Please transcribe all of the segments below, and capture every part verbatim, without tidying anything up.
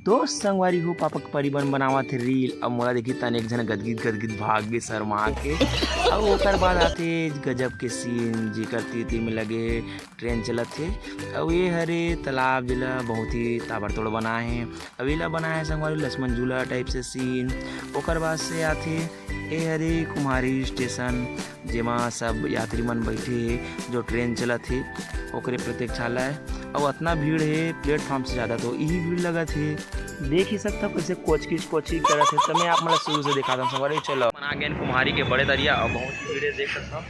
तो संगवारी हो, पापा के परी मन बनावत हे reel। अब मोला देखी तन एक झन गदगिद गदगिद भाग गे शर्मा के। अउ ओकर बाद आथे गजब के scene, जेकर तीर तीर में लगे हे train चलत हे। अउ ये हरे तालाब, जेला बहुत ही ताबड़तोड़ बनाए हे। अउ एला बनाए हे संगवारी लक्ष्मण झूला type से scene। ओकर बाद से आथे ए हरे कुम्हारी station, जेमा सब यात्री मन बैठे हे, जो train चलत हे, ओकरे प्रतीक्षालय। अउ अतना भीड़ हे platform से ज्यादा, तो इही भीड़ लगत हे। देख ही सकथव कइसे कोचकिच कोचकिच करत हे। त मैं आप मन ला शुरू से दिखात हंव संगवारी। चलो, मन आ गेन कुम्हारी के बड़े दरिया, अउ बहुत ही भीड़ हे, देख सकथव।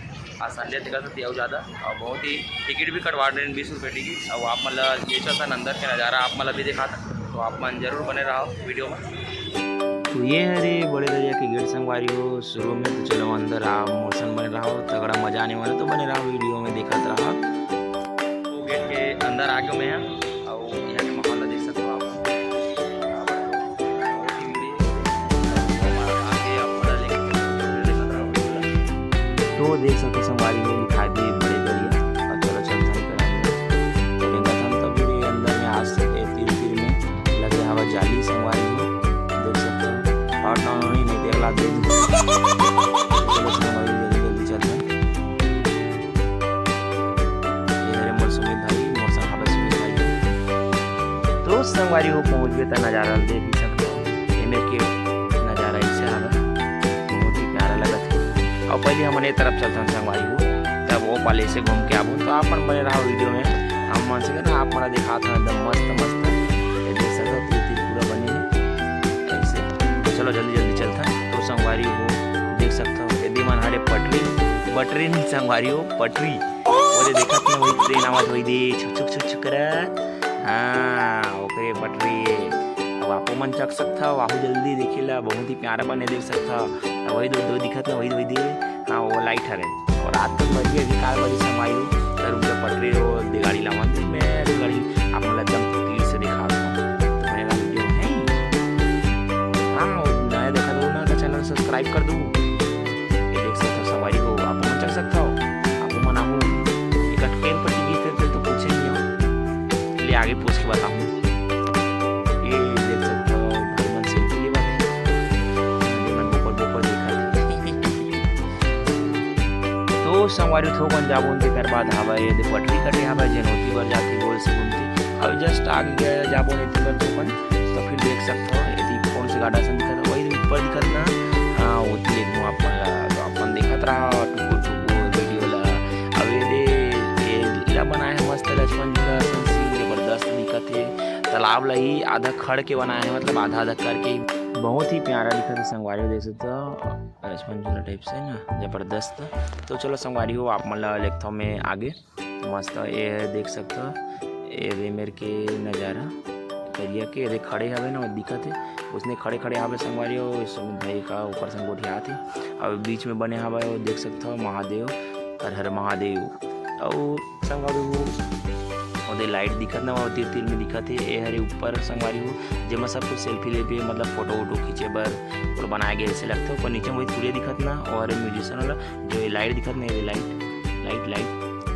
आज Sunday दिखत हे, अउ ज्यादा, अउ बहुत ही ticket भी कटवा देन, बीस रुपये ticket। अउ आप मन ला ले चलथन अंदर के नजारा, आप मन ला भी दिखाथन, तो आप मन जरूर बने रहो video में। तो ये हरे बड़े दरिया के gate संगवारी हो, शुरू में। तो चलो अंदर आ, मौसम बने रहो, तगड़ा मजा आने वाला, तो बने रहो video में, देखत रहो। तो gate के अंदर आ गयो मैं, अउ यहाँ के माहौल ला देख सकथव आप। तो देख सकथव संगवारी हो, लिखाए भी बड़े दरिया। अब चलो चलथन अंदर। तो देखत हन तब भी अंदर में आज से तीर तीर में लगे हवा जाली संगवारी हो, देख सकथव। और ना नहीं, नहीं देख ला दे। चलो संगवारी जल्दी जल्दी चलथन। ये हरे मोर सुमित भाई, मोर संग हवे सुमित भाई। तो संगवारी हो पहुंच गए त नजारा देख ही सकथव। एमे के नजारा ऐसे हवे, बहुत ही प्यारा लगत हे। अउ पहले हमन ए तरफ चलथन संगवारी हो, तब वो पाले से घूम के आबो। तो आप मन बने रहो video में, हम मन से ना आप मन दिखात हन एकदम मस्त मस्त। ये देख सकथव तीर तीर पूरा बने हे ऐसे। तो चलो जल्दी जल्दी चलथन। तो संगवारी हो देख सकथव, एदे मन हरे पटरी, पटरी नहीं संगवारी हो, पटरी। वो दे देखत में वही train आवत, वही दे छुक छुक छुक छुक करत। हाँ, ओकरे पटरी। अब आपो मन चक सकथव, आहू जल्दी देखे ला, बहुत ही प्यारा बने देख सकथव। अब वही दो, दो दिखत ना, वही, वही दे। हाँ, वो light हरे। और रात के बजी अभी काल बजी संगवारी हो, त रुक जा पटरी हो, दे गाड़ी लावन दे, मैं दे गाड़ी आप मन ला एकदम तीर से दिखा दूँ। तो मेरा video है। हाँ, वो नया देखत हो ना, तो channel subscribe कर दू। ये देख सकथव संगवारी हो, आप मन चल सकथव, आप मन आहू। एक अटकेल पट्टी गीत करते तो पूछे नहीं हो। ले आगे पूछ के बताऊँ। ये देख सकथव, भाई मन selfie लेवत हे। ये मन बोकर बोकर देखत हे। तो संगवारी थोकन जाबो, तेकर बाद हवय ये दे पटरी कटे हवय, जेन ओती बर जाथे गोल से घूमथे। अब just आगे जाबो, नहीं तेकर थोकन तो फिर देख सकथव, यदि कौन से गाड़ा से दिखत हे, वही ऊपर दिखत ना, हाँ, ओती ले दूँ आप मन ला, तो आप मन देखत रहा टुकुर टुकुर video ला। अब ये दे, ये ला बनाए हे मस्त लक्ष्मण झूला असन scene, जबरदस्त दिखत हे। तालाब ला ही आधा खड़ के बनाए हे, मतलब आधा आधा करके, बहुत ही प्यारा दिखत हे संगवारी हो, देख सकथव लक्ष्मण झूला type से ना, जबरदस्त। तो चलो संगवारी हो, आप मन ला लेगथव मैं आगे। मस्त, ये देख सकथव, ये दे मेर के नजारा, करिया के, ये दे खड़े हवे ना, वो दिखत हे, उसने खड़े खड़े हवे संगवारी हो, सुमित भाई का ऊपर से गोठियात हे। अब बीच में बने हवे, वो देख सकथव महादेव, हर हर महादेव। अउ संगवारी हो, ओदे light दिखत ना, वो तीर तीर में दिखत हे, ये हरे ऊपर संगवारी हो, जेमा सब कुछ selfie लेबे, मतलब photo वोटो खींचे बर, और बनाए गए ऐसे लगथे। ऊपर नीचे में वही सूर्य दिखत ना, और musician वाला जो ये light दिखत ना, ये light, light, light,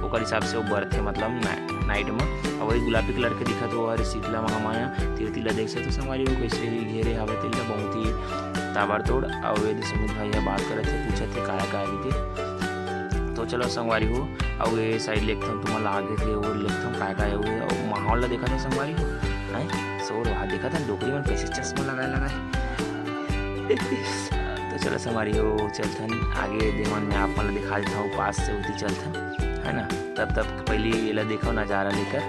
ओकर हिसाब से वो बरथे, मतलब ना-, night में। और वही गुलाबी colour के दिखत, वो हरे शीतला महामाया, तीर तीर ला देख सकथव संगवारी हो, कैसे ही घेरे हवे तेला, बहुत ही ताबड़तोड़। और ये दे सुमित भाई ह बात करत हे, पूछत हे, "काया, काया?" कहिके। तो चलो संगवारी हो, अउ ये side लेगथन, तुमन ला आगे के ओर लेगथन, काय काय हे, अउ माहौल ला देखत हव संगवारी हो, हैं? शोर वहाँ देखत हन, डोकरी मन कैसे चश्मा लगाए लगाए। तो चलो संगवारी हो, चलथन आगे, दे मन मैं आप मन ला दिखा देथव, पास से ओती चलथन, है ना? तब तक पहले ये ला देखो नजारा लेकर,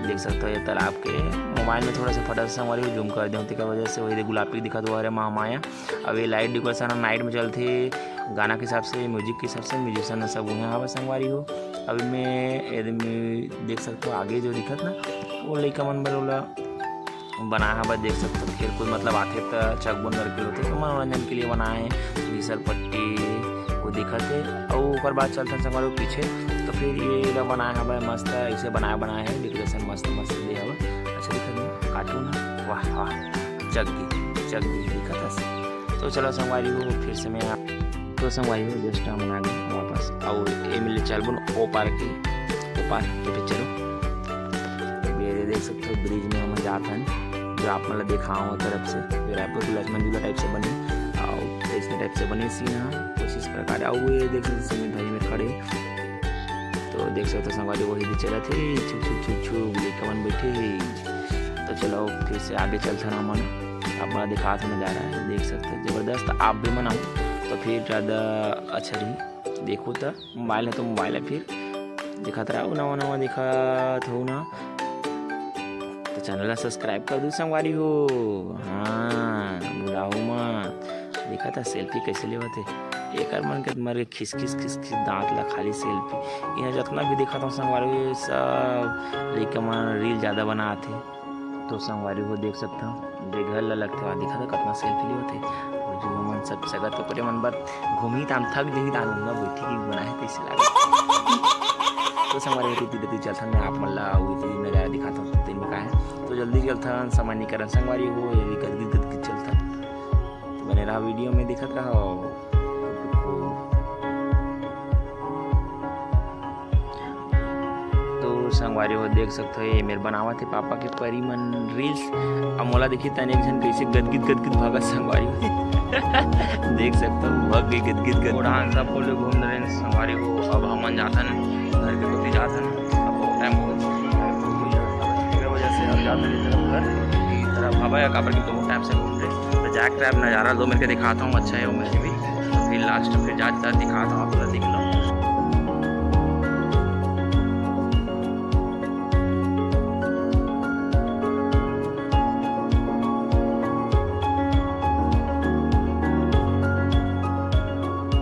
देख सकथव ये तालाब के। मोबाइल में थोड़ा सा फटा सा संगवारी हो, zoom कर देव, तेकर वजह से वही दे गुलाबी दिखत हरे महामाया। अब ये light decoration night में चलथे, गाना के हिसाब से, music के हिसाब से, musician सब उहे हवे संगवारी हो। अब मैं, ये दे में देख सकथव आगे जो दिखत ना, वो लइका मन बर ओला बनाए हवे, देख सकथव। खेल कूद मतलब आथे त चकबुन करके होथे, तो मनोरंजन के लिए बनाए हे। घिसल पट्टी वो दिखत हे, अउ ओकर बाद चलथन संगवारी हो पीछे, तो फिर ये ला बनाए हवे मस्त, ऐसे बनाए, बनाए हे, decoration मस्त मस्त दे हवे, अच्छा दिखत हे, cartoon हे, वाह वाह, जग गे, जग गे, दिखत हस। तो चलो संगवारी हो, फिर से मैं आ-, तो संगवारी हो, just हमन आ गे वापस, अउ ए मिले चलबो न ओ पार के, ओ पार के picture हो। ये दे देख सकथव, bridge में हमन जात हन, आप मन ला देखाओ तरफ से, ये रायपुर के लक्ष्मण झूला टाइप से बने, अउ अइसने टाइप से बने सीन ह कुछ इस प्रकार। अउ ये देख सकते सुमित भाई मेर खड़े, तो देख सकते संगवारी वही भी चलत हे, छुप छुप छुप छुप लइका मन बैठे हे। तो चलो फिर से आगे चलथन हमन, आप मन ला दिखात हे नजारा, देख सकते जबरदस्त। आप भी मन आओ तो फिर ज़्यादा अच्छा रही। देखो त मोबाइल है तो मोबाइल है, फिर दिखात रहा नवा नवा दिखात हो ना, तो चैनल ला सब्सक्राइब कर दू संगवारी हो। हाँ, भुलाहू मत। देखा था सेल्फी कैसे लेवत हे। एकर मन के मर के खिस खिस खिस खिस दांत ला खाली सेल्फी। इहाँ जतना भी देखत हूँ संगवारी हो, सब लइका मन रील ज़्यादा बनात हे। तो संगवारी हो देख सकत हूँ, जे घर ला लगथे वहाँ देखा था कतना सेल्फी लेवत हे। अउ जो मन सब सगा टोकरे मन बर घूमी तान थक जही तान उंगा बैठी की बनाए तैसे लागे। तो संगवारी हो तीर तीर चलथन, मैं आप मन ला अउ इतनी नजारा दिखाता हूँ दिन में का है। तो जल्दी चलथन, समय नहीं करन संगवारी हो, ये भी गदगद गदगद चलथन। तो बने रहा वीडियो में, दिखत रहा। तो संगवारी हो देख सकत हो, ये मेर बनावत हे पापा के परी मन रील्स। अब मोला देखी तने एक झन कैसे गदगिद गदगिद भागत संगवारी हो। देख सकत हो, भाग गई गदगिद गदगिद। ओढ़ान सब बोले घूम रहे संगवारी हो। अब हमन जाथन घर के कोती जाथन, अब बहुत टाइम हो गया। वजह से अब जाथन इस तरफ घर, इस तरफ हवा या काबर के बहुत टाइम से घूम रहे। तो जाके आप नज़ारा दो मेरे के दिखाता हूँ, अच्छा है वो मेरे भी। तो फिर लास्ट फिर जात जात दिखाता हूँ, आप पूरा देख लो।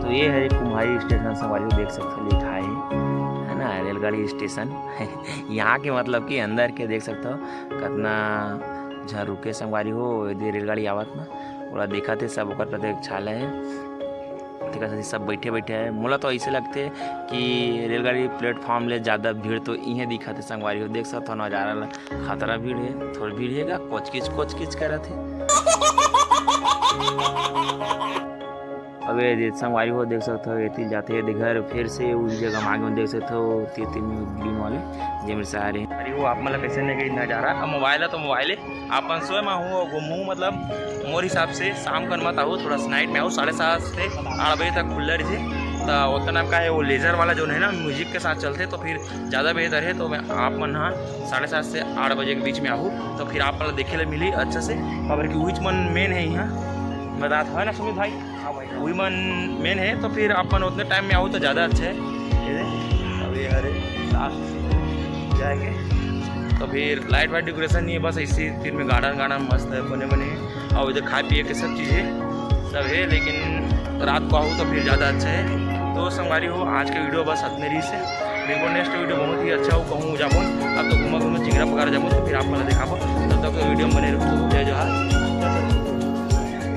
तो ये है कुम्हारी स्टेशन, संगवारी हो देख सकते हो लिखा है, है ना, रेलगाड़ी स्टेशन। यहाँ के मतलब कि अंदर के देख सकते हो कितना झन रुके संगवारी हो, यदि रेलगाड़ी आवत ना, ओला देखत हे सब, ओकर प्रतीक्षालय हे। तेकर सेती सब बैठे बैठे हे। मोला तो ऐसे लगथे कि रेलगाड़ी प्लेटफॉर्म ले ज़्यादा भीड़ तो इहें दिखत हे संगवारी हो। देख सकत हो नजारा ला, खतरा भीड़ हे, थोड़ी भीड़ हे गा, कोचकिच कोचकिच करत हे। अबे ये संगवारी हो देख सकत हो, एती जाथे ये घर, फिर से उस जगह में आगे देख सकत हो, तीन तीन ग्रीन वाले जेमर से आ रहे हैं। अरे वो आप मतलब कैसे नहीं गई नजारा, अब मोबाइल है तो मोबाइल है, अपन सोए में हूँ और घूमूँ, मतलब मोर हिसाब से शाम कन मत आऊ, थोड़ा नाइट में आऊ, साढ़े सात से आठ बजे तक खुल्ला रहिथे। तो उतना टाइम का है वो लेजर वाला जो है ना, म्यूजिक के साथ चलथे, तो फिर ज़्यादा बेहतर है। तो मैं आप मन हाँ साढ़े सात से आठ बजे के बीच में आहू, तो फिर आप मन ला देखे ले मिली अच्छा से, काबर कि उहीच मन मेन है यहाँ। बतात है ना सुमित भाई? हाँ भाई। वही मन मेन है, तो फिर आप मन उतने टाइम में आओ तो ज़्यादा अच्छा है। ये दे, अभी हरे लास्ट जाएंगे, तो फिर लाइट वाइट डेकोरेशन नहीं है, बस इसी दिन में गार्डन गार्डन मस्त है बने बने हैं, और इधर खाए पिए के सब चीज़ें सब है, लेकिन रात को आओ तो फिर ज़्यादा अच्छा है। तो संगवारी हो, आज के वीडियो बस इतने रही से, बिल्कुल नेक्स्ट वीडियो बहुत ही अच्छा हो, कहूँ जाबो, अब तो घूमा घूमा चिंगरा पकड़ा जाबो, तो फिर आप मन ला दिखाबो। तब तक वीडियो में बने रहो, जय जोहार।